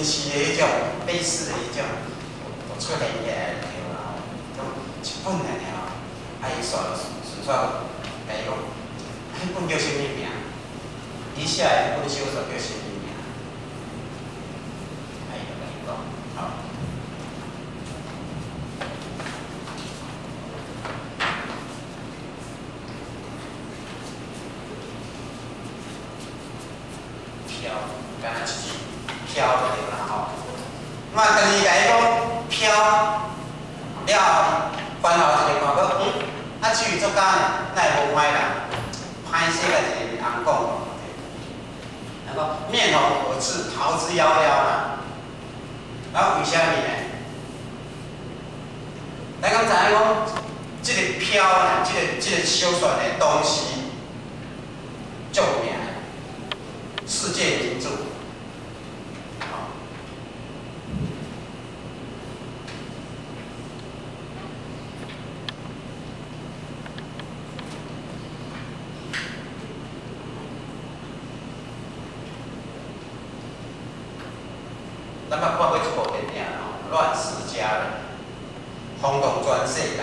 真實的彼種類似的彼種，就出現起來對啦吼。一本爾爾，啊伊煞順煞共伊講，彼本叫啥物名？伊寫的彼本小說叫啥物名？啊，伊就共伊講，吼。飄，敢若一支飄就對啦吼。那當伊共伊講飄了後，翻後一个看講，啊，這位作家呢，哪會無歹人？歹勢共一个翁講，人講面紅耳赤，逃之夭夭啦。然後為啥物呢？咱敢知影講，這个飄呢，這個小說呢，當時足有名的，世界名著。吼。咱捌看過這部電影吼，《亂世佳人》，轟動全世界。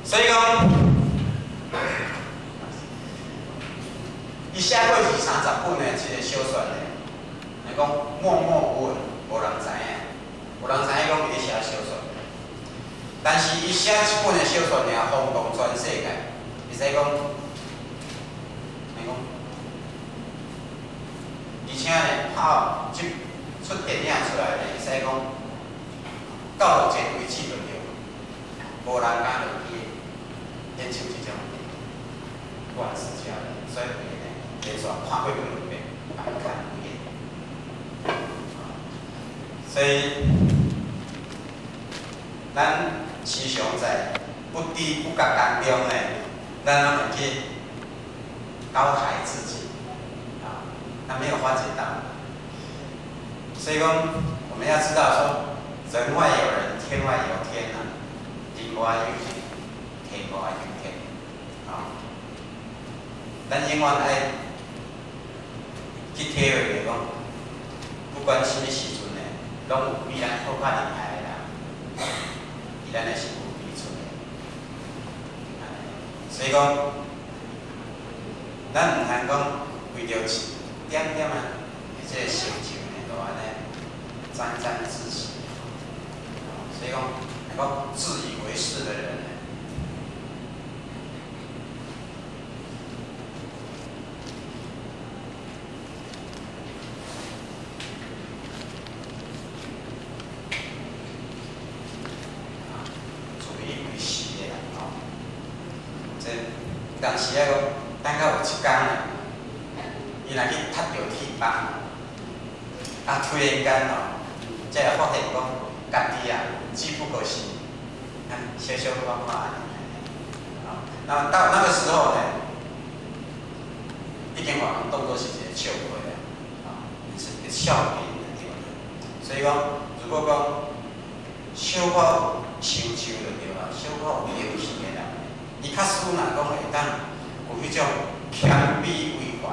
所以講，伊寫過二三十本的這個小說呢，來講默默無聞，無人知影，無人知影講伊咧寫小說。但是伊寫一本的小說爾，轟動全世界。會使講，來講，而且呢，拍這出電影出來呢，會使講，到目前為止就對，無人敢落去演唱這種亂世佳人，所以呢，連續看過幾遍，百看不厭。所以，咱時常在不知不覺當中呢，咱攏會去高抬自己，啊，咱沒有發覺到。所以講，我們要知道說，人外有人，天外有天啊，人外有人，天外有天，啊，咱永遠愛去體會著講，不管啥物時陣呢，攏有比咱閣較厲害的人，佇咱的身軀邊出來。所以講，咱毋通講為著一點點啊，這個成就呢，就按呢沾沾自喜。所以講，講自以為是的人呢，自以為是的人吼，這當時啊講，等到有一工呢，伊若去踢著鐵板，啊，突然間吼，才會發現講，家己啊，只不過是啊，小小可可按呢。那麼到那個時候呢，已經予人當作是一個笑話啊，是一個笑柄對無？所以講，如果講小可有成就就對啦，小可有名氣的人，伊較使若講會當有彼種謙卑為懷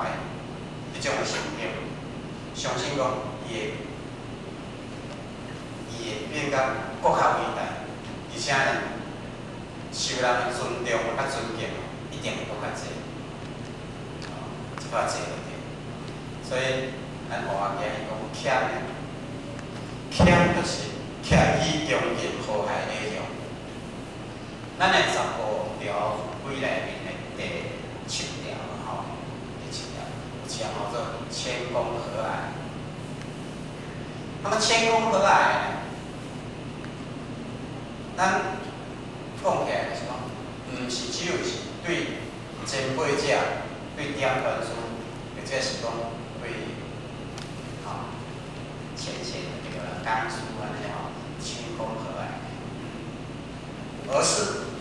彼種的心境，相信講伊會變甲閣較偉大，而且呢，受人的尊重佮尊敬，一定會閣較濟，這較濟就對。所以，咱學仔今日講謙呢，謙就是謙虛恭敬和諧禮讓。咱的十五條規內面的第七條吼，第七條有一項叫做謙恭和藹。那麼謙恭和藹呢，咱講起來就是講，毋是只有是對前輩者、對點傳師，或者是講對吼前線的對啦，講師按呢吼，謙恭和藹，而是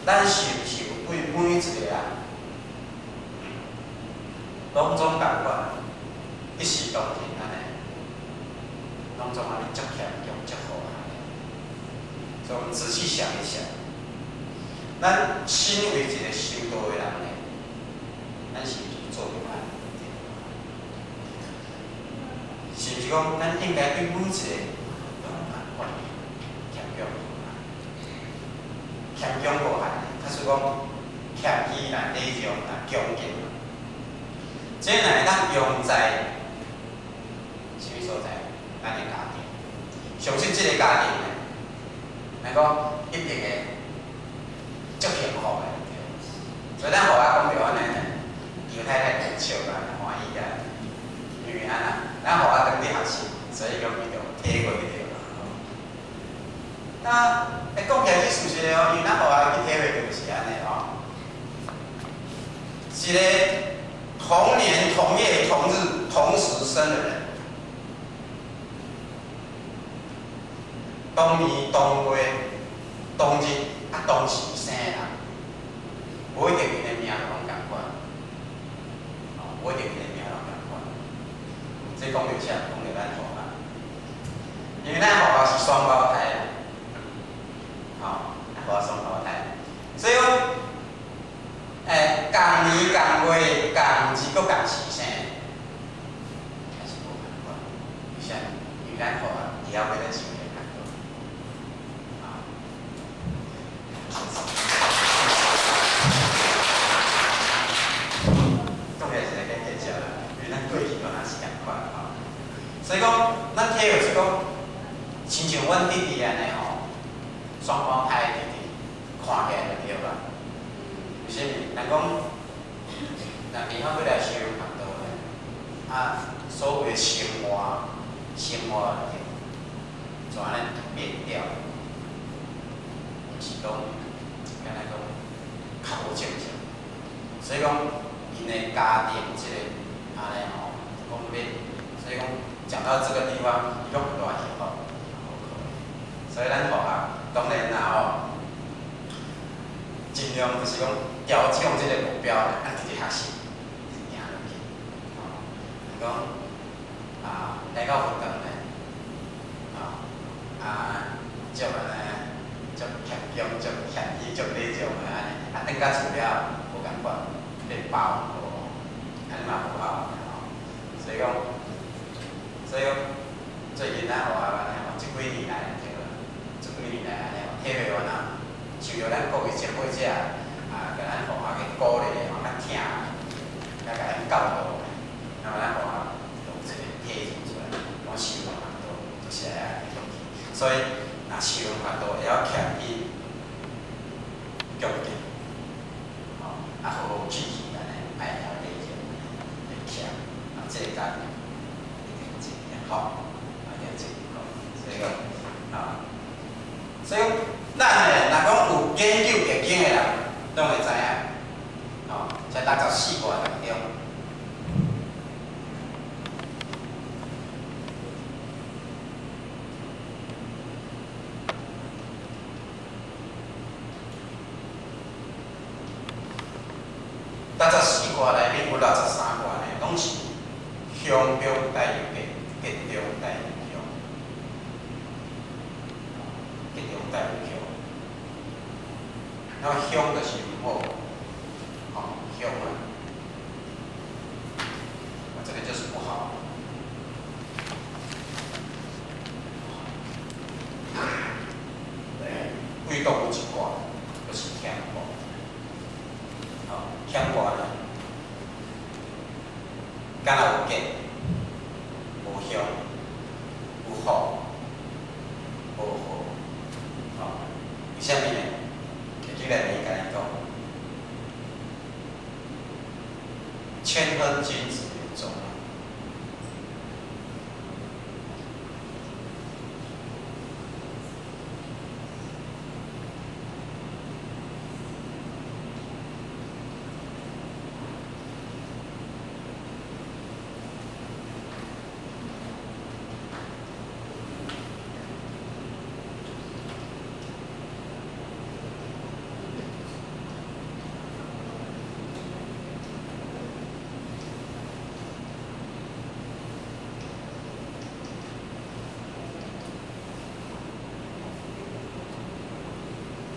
咱是毋是有對每一個人，攏總仝款，一視同仁按呢，攏總按呢足謙恭、足和諧。所以，我們仔細想一想，咱身為一個修道的人呢，咱是毋是做著按呢？是毋是講咱應該對每一個攏仝款謙恭無限？謙恭無限，假使講謙虛啦、禮讓啦、恭敬，這若會當用在啥物所在？咱的家庭，相信這个家庭呢，咱講一定會足幸福的，對。所以咱予我講著按呢，尤太太就笑啊，歡喜啊，因為按怎，咱予我當佇學習，所以講伊就體會著啦。那會講起來是事實的哦，因為咱予我去體會著是按呢哦。一个同年同月同日同時生的人，同年同月同日啊同時生的人，無一定𪜶的命攏仝款，哦，無一定𪜶的命攏仝款。這講著啥？講著咱予我，因為咱予我是雙胞胎，吼，予我雙胞胎，所以講，仝年仝月仝日閣仝時生，還是無仝款。為啥物？因為咱予我以後要咧想的較多，啊。講起來是來計較啦，因為咱過去嘛也是仝款吼。所以講，咱體會是講，親像阮弟弟按呢吼，雙胞胎弟弟，看起來就對啦。為啥物？人講，若平常欲來修學道呢，啊，所有的生活，生活就按呢變掉，毋是講，敢若講較無正常。所以講，𪜶的家庭這个按呢吼，講欲，所以講講到這個地方，伊攏偌幸福，無可能。所以咱予我當然啦吼，盡量就是講調整這个目標，咱直直學習，行落去。吼，講啊，來到佛堂呢，啊啊，足按呢，足謙恭、足謙虛、足禮讓的按呢，啊，轉到厝了無仝款，變包無，按呢嘛無好吼。所以講，所以講，最近咱予我按呢吼，這幾年來對啦，這幾年來按呢體會完啊，受著咱各位前輩者啊，共咱予我去鼓勵吼，較疼，較共咱教導，那麼咱予我有這个體認出來，講修法度就是愛按呢落去。所以，若修法度會曉謙虛、恭敬，吼，啊和和氣氣按呢，愛曉禮讓，會謙，啊，這個家庭一定真幸福，一定真幸福。所以講，啊，所以講，咱呢，若講有研究易經的人，攏會知影，吼，在64卦當中，64卦內面有63卦呢，攏是凶中帶有吉，吉中帶有凶，吉中帶有凶。那麼凶就是毋好，吼，凶啊，這個就是不好。唯獨有一卦，就是乾卦。吼，乾卦呢，敢若有吉，無凶，有福，無禍。吼，為啥物呢？易經內面共伊講，謙亨君子有終。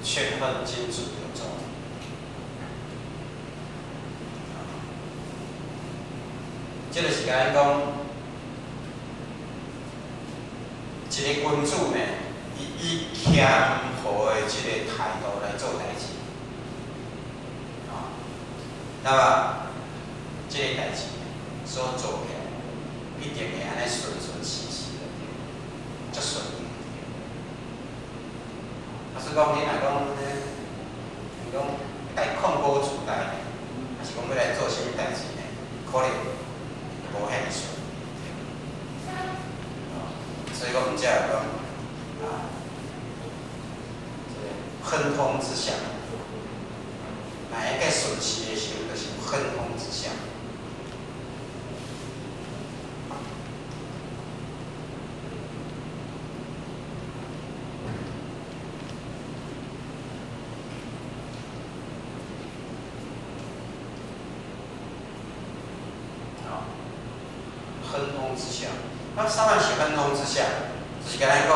謙亨君子有終。這個是共咱講，君子呢，伊以謙和的這個態度來做代誌，哦，那麼這個代誌所做起來，一定會按呢順順時時的，足順利。啊，所以講你若講，你講來控股厝內，還是講欲來做啥物代誌呢？可能無遐爾順。所以講，毋才會講啊，這個亨通之象，若會計順時的時陣，就是有亨通之象。亨通之象，那啥物是亨通之象？就是共咱講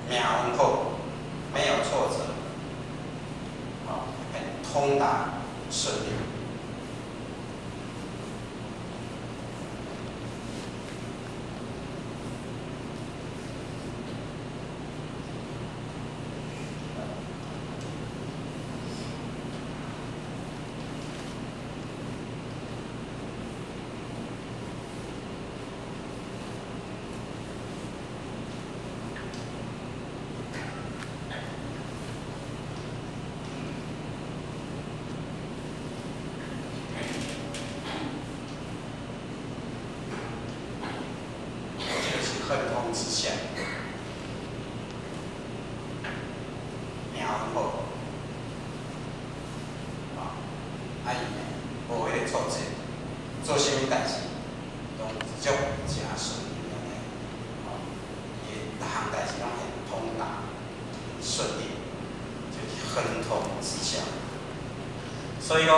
命運好，沒有挫折，哦，很通達順利。亨通之象，命運好，啊，啊伊呢，無彼個挫折，做啥物代誌，攏足誠順利按呢，哦，伊逐項代誌攏很通達順利，就是亨通之象。所以講，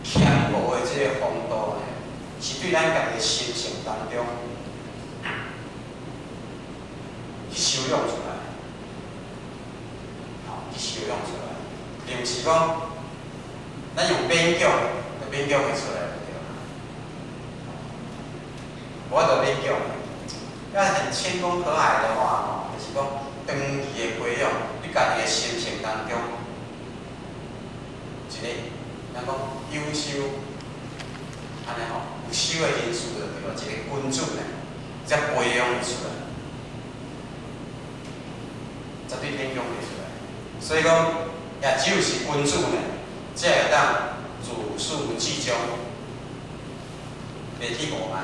謙和的這個風度呢，是對咱家己的心性當中去修養出來，吼，去修養出來，並毋是講咱用勉強，就勉強會出來就對啦。無法度勉強，要很謙恭和藹的話，吼，就是講長期的培養，你家己的心性當中，一個咱講優秀。按呢吼，有修的人士就對，一個君子呢，才培養會出來，絕對勉強袂出來。所以講，也只有是君子呢，才會當自始至終，袂去傲慢，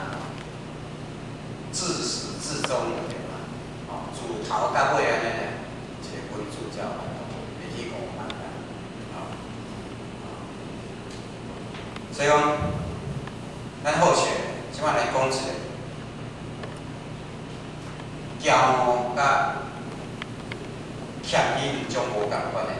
自始至終就對啦。哦，自頭到尾按呢呢，一個君子才有法度袂去傲慢啦。哦，所以講，咱好學，這擺來講一個驕傲佮謙虛兩種無仝款的人。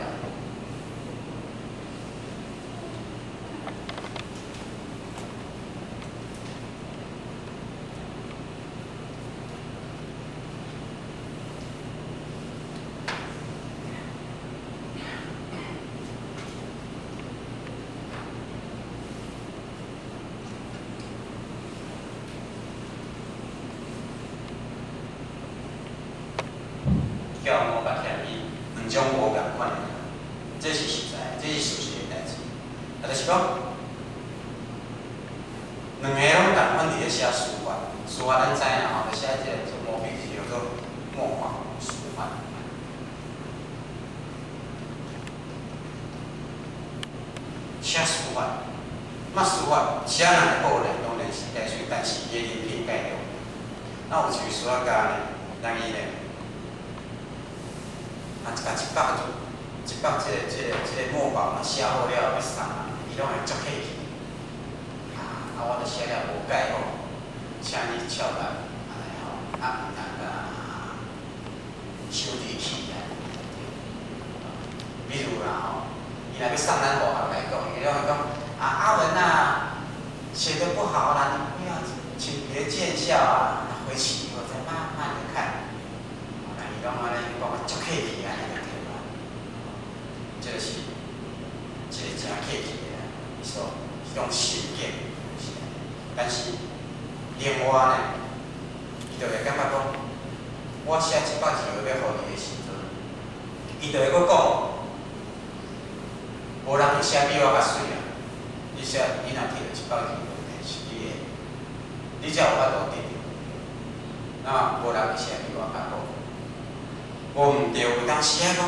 驕傲佮謙虛兩種無仝款的人，這是實在，這是事實的代誌。啊，就是講，兩个攏仝款佇咧寫書法，書法咱知影吼，就寫這個做毛筆字叫做墨寶書法。寫書法，嘛書法寫若會好咧，當然是加媠，但是伊的人品蓋重。那有一位書法家呢，人伊呢，啊，共一百字，一百這個墨寶嘛寫好了，欲送人，伊攏會足客氣。啊，啊，我著寫了無蓋好，請你翹來，按呢吼，啊，毋通共收佇起來。比如啦吼，伊若欲送咱五學來講，伊攏會講啊，阿文啊，寫得不好啦，你不要，請別見笑啊，回去以後再慢慢的看。啊，伊攏按呢講啊，足客氣按呢就對啦。這個是一個誠客氣的，伊所彼種心境是按呢。但是另外呢，伊就我寫100字話欲予你的時陣，伊就會閣講，無人會寫比我較媠啊！你寫，你若提著100字話，是你的，你才有法度得著。那無人會寫比我較好。無毋對，有當時啊講，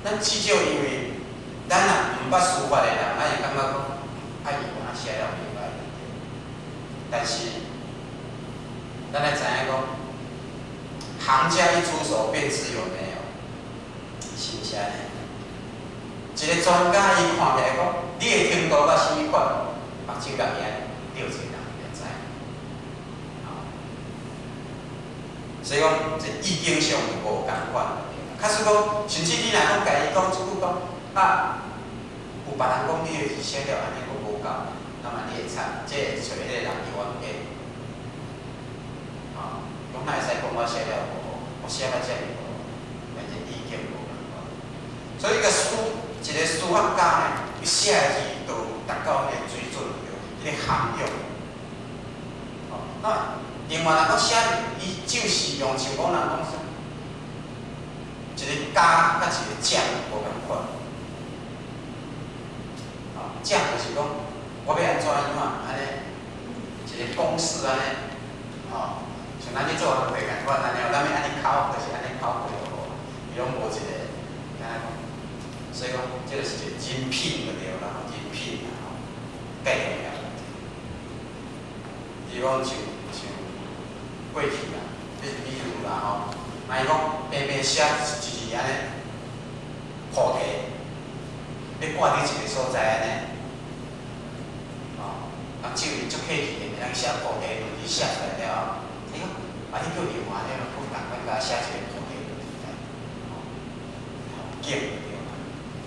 咱至少因為咱若毋捌書法的人，咱會感覺講，啊伊有哪寫了袂䆀。但是，咱愛知影講，行家一出手便知有沒有，是毋是按呢？一個專家伊看起來講，你的程度到啥物款，目睭家己按呢對一個人就知。所以講，這意境上無仝款。假使講，甚至你若講共伊講一句講，啊，有別人講你的字寫了按呢閣無夠，那麼你會慘，這會揣彼個人伊冤家。吼，講哪會使講我寫了無好，我寫甲遮爾無好，但是意境無仝款。所以一個書，一個書法家呢，伊寫的字都有達到彼個水準，對，彼個涵養。吼，那另外人講寫，伊就是用像講人講啥，一個家佮一個匠無仝款。吼，匠就是講，我欲按怎樣按呢，一個公式按呢，吼，像咱咧做工課仝款按呢，咱欲按呢敲，就是按呢敲過就好，伊攏無一個，敢若講，所以講，這個是一個人品就對啦，人品啦吼，介重要。比如講像過去啦，比如啦吼，若伊講平平寫一字按呢，菩提，欲掛佇一個所在按呢，吼，人照伊足客氣的，人寫菩提兩字寫出來了後，伊講啊，你叫另外咧，閣仝款共寫一個菩提兩字來，吼，景就對啦。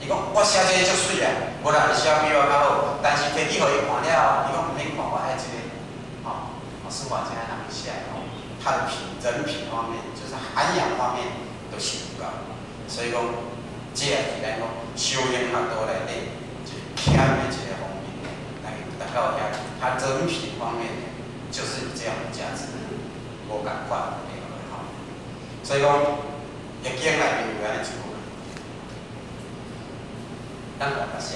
伊講我寫這個足媠啊，無人會寫比我較好，但是提去予伊看了後，伊講毋免看，我愛這個，吼，書法家人寫吼，他的品人品方面，就是涵養方面都是有夠，所以講，這也是咱講修行學道內底一個謙的一個方面，來達到遐，他人品方面就是有這樣的價值，無仝款對吼。所以講，易經內面有按呢一句，咱來甲寫。